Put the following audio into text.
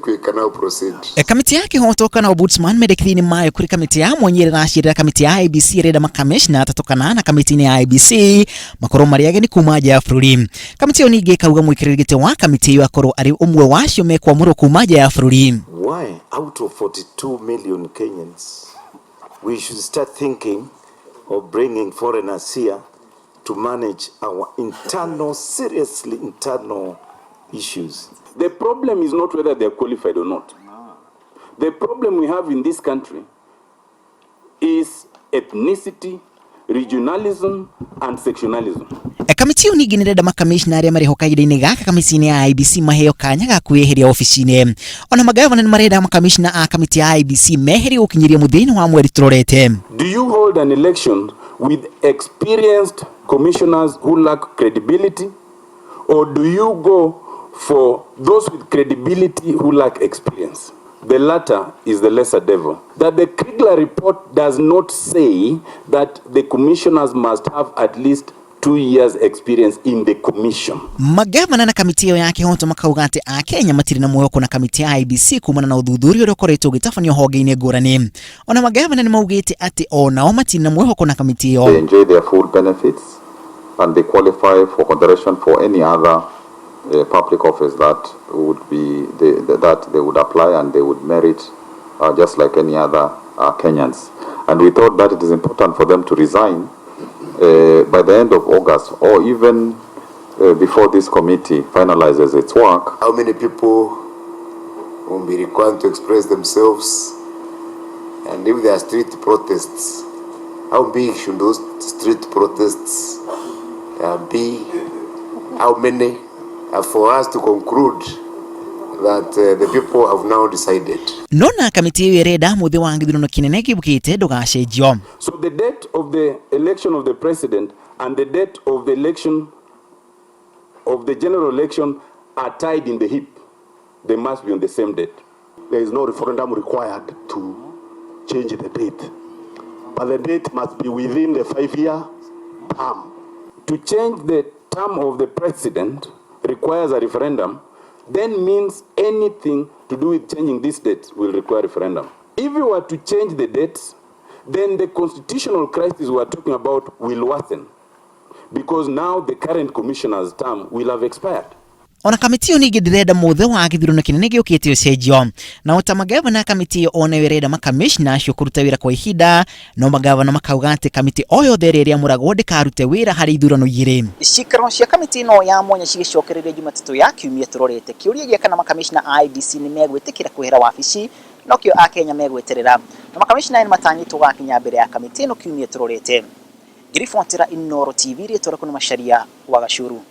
We can now proceed. Kamĩtĩ ya kĩhoto kana ombudsman mendekithia-inĩ mayo kũrĩ kamĩtĩ ya mwanya ĩrĩa ĩracirĩra kamĩtĩ ya IEBC ĩrenda makamishna atatũ kana na kamĩtĩ-inĩ ya IEBC makorwo marĩ ageni kuma nja ya bũrũri. Kamĩtĩ ĩyo ningĩ ĩkauga mũikarĩri gĩtĩ wa kamĩtĩ ĩyo akorwo arĩ ũmwe wa acio mekwamũrwo kuma nja ya bũrũri. Why out of 42 million Kenyans we should start thinking of bringing foreigners here to manage our internal, seriously internal issues. The problem is not whether they are qualified or not. The problem we have in this country is ethnicity, regionalism and sectionalism. Kamĩtĩ ĩyo ningĩ nĩrenda makamishna arĩa marĩ ho kahinda-inĩ gaka kamĩtĩ-inĩ ya IEBC maheo kanya ga kwĩyeheria obici-inĩ. Ona magavana nĩ marenda makamishna a kamĩtĩ ya IEBC meherio gũkinyĩria mũthia-inĩ wa mweri tũrorete. Do you hold an election with experienced commissioners who lack credibility, or do you go for those with credibility who lack experience? The latter is the lesser devil. That the Kriegler report does not say that the commissioners must have at least 2 years experience in the commission. Magavana na kamĩtĩ ĩyo ya kĩhoto makauga atĩ Akenya matirĩ na mwĩhoko na kamĩtĩ ya IEBC kumana na ũthuthuria ũrĩa ũkoretwo ũgĩtabanio honge-inĩ ngũrani. Ona magavana nĩ maugĩte atĩ onao matirĩ na mwĩhoko na kamĩtĩ ĩyo. They enjoy their full benefits and they qualify for consideration for any other public office that they would apply and they would merit just like any other Kenyans. And we thought that it is important for them to resign by the end of August or even before this committee finalizes its work. How many people will be required to express themselves? And if there are street protests, how big should those street protests be? How many? For us to conclude that the people have now decided. Nona kamĩtĩ ĩyo ĩrenda mũthĩ wa gĩthurano kĩnene gĩũkĩte ndũgacenjio. So the date of the election of the president and the date of the election of the general election are tied in the hip. They must be on the same date. There is no referendum required to change the date. But the date must be within the 5-year term. To change the term of the president requires a referendum, then means anything to do with changing this date will require referendum. If you were to change the dates, then the constitutional crisis we are talking about will worsen because now the current commissioner's term will have expired. Ona kamĩtĩ ĩyo ningĩ ndĩrenda mũthĩ wa gĩthurano kĩnene gĩũkĩte ũcenjio. Na ota magavana, kamĩtĩ ĩyo onayo ĩrenda makamishna acio kũruta wĩra kwa ihinda, no magavana makauga atĩ kamĩtĩ o yothe ĩrĩa ĩrĩamũragwo ndĩkarute wĩra harĩ ithurano igĩrĩ. Cikaro cia kamĩtĩ ĩno ya mwanya cigĩcokereria Jumatatũ ya kiumia tũrorete, kĩũria gĩa kana makamishna a IEBC nĩ megwĩtĩkĩra kwehera wabici nokĩo Akenya megweterera, na makamishna nĩ matanyĩtwo gakinya mbere ya kamĩtĩ ĩno kiumia tũrorete. Ngĩribotera Inooro TV, rĩtwa rĩakwa nĩ Macharia wa Gacuru.